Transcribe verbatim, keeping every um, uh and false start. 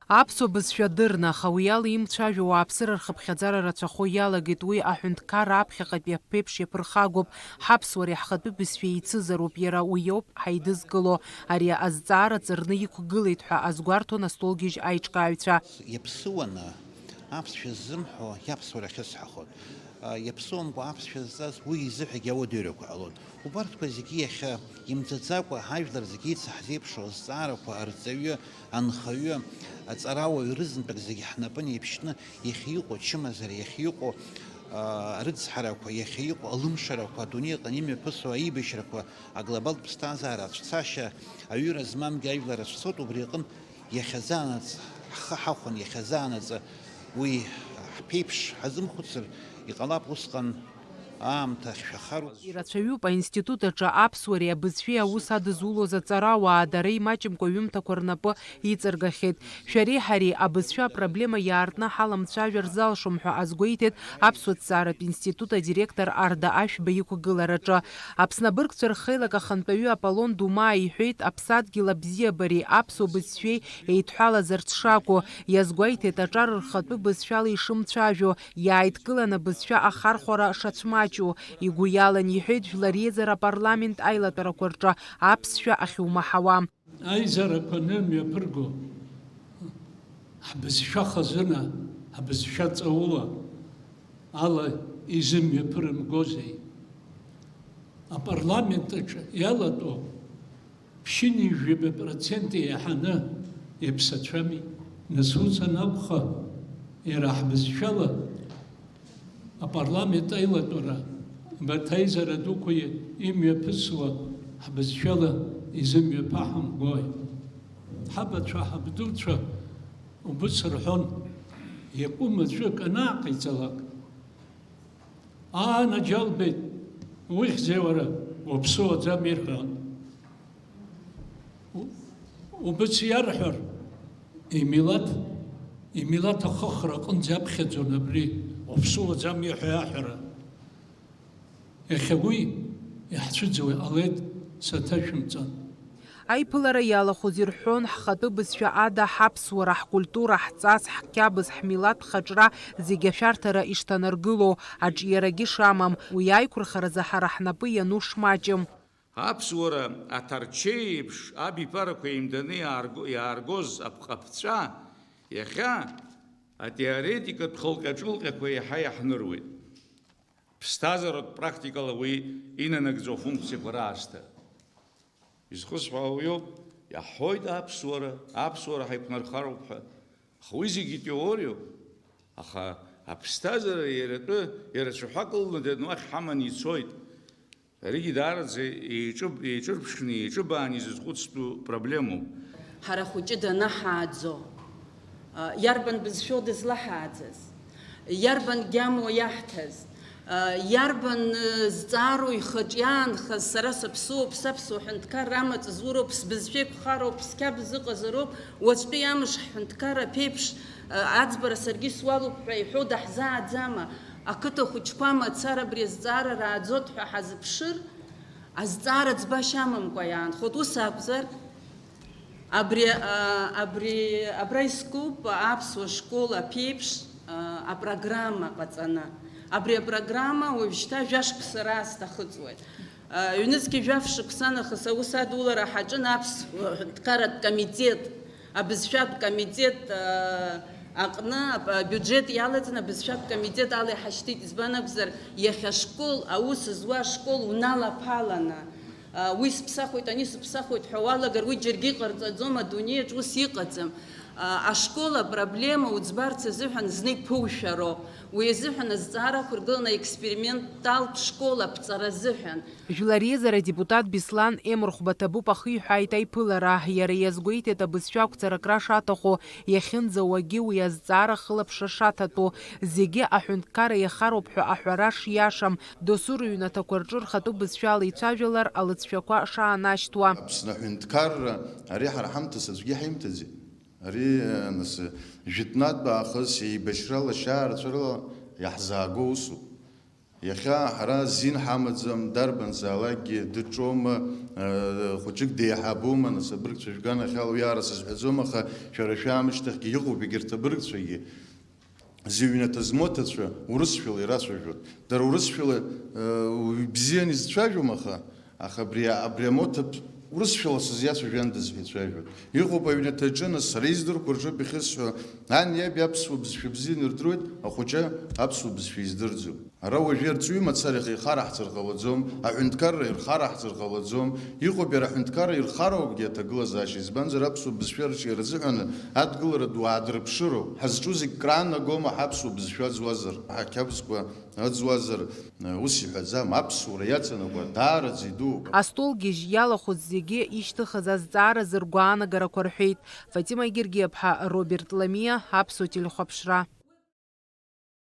Аԥсуа бызшәа дырны, аха уи ала имцәажәо ауааԥсыра рхыԥхьаӡара рацәахо иалагеит. Уи аҳәынҭқарра аԥхьаҟатәи аԥеиԥш иаԥырхагоуп. Ҳаԥсуареи ҳхатәы бызшәеи еицызароуп. Иара уи иоуп ҳаидызкыло. Ари азҵаара ҵарны иқәгылеит ҳәа азгәарҭон астолгьежь аиҿкааҩцәа. Иаԥсыуаны аԥсшәа ззымҳәо иаԥсуара ахьысҳәахоит. Иаԥсыуамкәа аԥсшәа зҵаз уи изыҳәагьы ауадаҩрақәа ҟалон. Убарҭқәа зегьы иахьа имӡаӡакәа, ҳажәлар зегьы ицҳазеиԥшу азҵаарақәа арҵаҩы, анхаҩы, аҵарауаҩ рызынтәык зегьы ҳнапы неиԥшьны, иахьа иҟоу ачымазара, иахьа иҟоу, аа, арыцҳарақәа, иахьа иҟоу алымшарақәа, адунеи аҟны имҩаԥысуа аибашьрақәа, аглобалтә ԥсҭазаара ацәцашьа, аҩыра змамгьы ажәлар рацәцоит, убри аҟынтә иахьазаанаҵ ҳхы ҳахәан, иахьазаанаҵ уи ҳԥеиԥш ҳазымхәыцыр, иҟалап усҟан аамҭа ахьшәахароу. Ирацәаҩуп аинститут аҿы аԥсуареи абызшәеи аус адызулоз аҵарауаа, дара имаҷымкәа аҩымҭақәа рнапы иҵаргахьеит. Шәареи ҳареи абызшәа апроблема иаартны ҳаламцәажәар залшом ҳәа азгәеиҭеит Аԥсуа ҭҵааратә институт адиректор Арда Ашәба иқәгылараҿы. Аԥсны абыргцәа рхеилак ахантәаҩы Аполлон Думаа иҳәеит, аԥсадгьыл абзиабареи аԥсуа бызшәеи еидҳәалазарц шакәу, иазгәеиҭеит аҿар рхатәы бызшәала ишымцәажәо, иааидкыланы абызшәа ахархәара шацәмаҷу, игәы иалан, иҳәеит, Жәлар Реизара апарламент аилатәарақәа рҿы аԥсшәа ахьумаҳауа. Аизарақәа анымҩаԥырго, ҳбызшәа хазына, ҳбызшәа ҵаула ала изымҩаԥырымгозеи? Апарламент аҿы иалатәоу ԥшьынҩажәи ҩба процент еиҳаны иаԥсацәами? Нас ус анакәха, иара ҳбызшәала апарламент аилатәара, абарҭ аизара дуқәа имҩаԥысуа ҳбызшәала изымҩаԥаҳамгои? Ҳабацәа, ҳабдуцәа убыс рҳәон, иакәым аӡәык анааҟаиҵалак, анаџьалбеит, ухьзеи уара, уаԥсыуаӡам ирҳәон. У-, убыс иарҳәар, имилаҭ, имилаҭ ахыхра аҟынӡа иаԥхьаӡон абри, уаԥсыуаӡам иҳәо аҳәара. Иахьа уи иаҳцәыӡуа иҟалеит, саҭашәымҵан. Аиԥылара иалахәыз ирҳәон, ҳхатәы бызшәа ада ҳаԥсуара, ҳкультура, ҳҵас, ҳқьабз, ҳмилаҭ хаҿра зегьы ашәарҭара ишҭанаргыло, аҿиарагьы шамам, уи аиқәырхаразы ҳара ҳнапы иану шмаҷым. Аԥсуара аҭарчеиеиԥш абиԥарақәа еимданы иаарго-, иааргоз апҟаԥҵәа иахьа атеоретикатә хылҟьаҿылҟьақәа еиҳа иаҳныруеит. Ԥсҭазааратә практикала уи инанагӡо афункциақәа раасҭа. Изхысҳәаауа уиоуп, иаҳҳәоит аԥсуара, аԥсуара ҳаиқәнархароуп ҳәа. Аха уи зегьы теориоуп. Аха аԥсҭазаара иара атәы, иара цәаҳәак ылнадан уахь ҳаман ицоит. Аригьы даараӡа еиҿыб-, еиҿырԥшны, еиҿыбааны изызхәыцтәу проблемоуп. Ҳара хәыҷы данаҳааӡо, а, иарбан бызшәоу дызлаҳааӡаз? Иарбан гьамоу иаҳҭаз? А, иарбан, э, зҵаароу ихаҿ иаанхаз, сара саԥсуоуп, саԥсуа ҳәынҭқарра амаҵ зуроуп, сбызшәа еиқәхароуп, сқьабз ыҟазароуп, уаҵәтәи амш ҳҳәынҭқарра аԥеиԥш, а, аӡбара саргьы суалуп ҳәа иҳәо даҳзааӡама? Ақыҭа хәыҷқәа мацара абри азҵаара рааӡоит ҳәа ҳазыԥшыр, азҵаара ӡбашьа амамкәа иаанхоит. Ус акәзар, абри, а, абри, абра искуп аԥсуа школ аԥеиԥш, а, апрограмма ҟаҵаны. Абри апрограмма уажәшьҭа жәашықәса раасҭа ахыҵуеит. А, ҩнызқьи жәаф шықәса нахыс аус адулара ҳаҿын аԥсуа ҳәынҭқарратә комитет. Абызшәатә комитет, аа, аҟны аб-, абиуџьет иалаҵаны абызшәатә комитет ала иҳашьҭит. Избан акәзар, иахьа ашкол, аус зуа ашкол уналаԥаланы, аа, уи сыԥсахуеит, ани сыԥсахуеит ҳәа уалагар, уи џьаргьы иҟарҵаӡом, адунеиаҿ ус иҟаӡам. Аа, ашкол апроблема уӡбарц азыҳәан зны иԥушәароуп. Уи азыҳәан азҵаара ақәыргыланы аексперименталтә школ аԥҵара азыҳәан. Жәлар реизара адепутат Беслан Емырхәба ҭабуп ахиҳәааит аиԥылара. Иара иазгәеиҭеит, абызшәа ақәҵара акра шаҭаху, иахьынӡауагьы уи азҵаара ахылаԥшра шаҭатәу, зегьы аҳәынҭқарра иахароуп ҳәа аҳәара шиашам, досу рыҩнаҭақәа рҿы рхатәы бызшәала ицәажәалар алыҵшәақәа шаанашьҭуа. Аԥсны аҳәынҭқарра, ари ҳара ҳамҭас аӡәгьы ҳаимҭаӡеит. Ари, нас, жәытәнатә аахыс еибашьрала, шьаарҵәырала иаҳзааго усуп. Иахьа ҳара зин ҳамаӡам, дарбанзаалакгьы дыҿоума, э, хәыҷык деиҳабума, нас абыргцәа шәганахьала уи ара сызҳәаӡом, аха шәара шәаамышьҭахьгьы иҟоуп егьырҭ абыргцәагьы. Зыҩнаҭа змоҭацәа урысшәала ирацәажәоит. Дара урысшәала, э, бзиан изцәажәом, аха, аха абри, абри амоҭа урысшәала сызиацәажәандаз ҳәа ицәажәоит. Иҟоуп аҩнаҭаҿы, нас, сара издырқәо рҿы бихьысҳәо, ан иаби аԥсуа бызшәа бзианы ирдыруеит, ахәыҷы аԥсуа бызшәа издырӡом. Ара уажәы арҵаҩы мацара ихараҳҵар ҟалаӡом, аҳәынҭқарра ирхараҳҵар ҟалаӡом. Иҟоуп иара аҳәынҭқарра ирхароугьы аҭагылазаашьа, избанзар аԥсуа бызшәа арҿиара азыҳәан адгылара ду аадырԥшыроуп. Ҳазҿу зегь краанагома ҳаԥсуа бызшәа ыӡуазар, ҳақьабзқәа ыӡуазар, ус иҳәаӡам, аԥсуара иаҵанакуа даараӡа идууп. Астол гьежь иалахәыз зегьы ишьҭыхыз азҵаара зыргәаанагарақәа рҳәеит Фатима Гергиаԥҳа, Роберт Ламиа, Аԥсуа телехәаԥшра.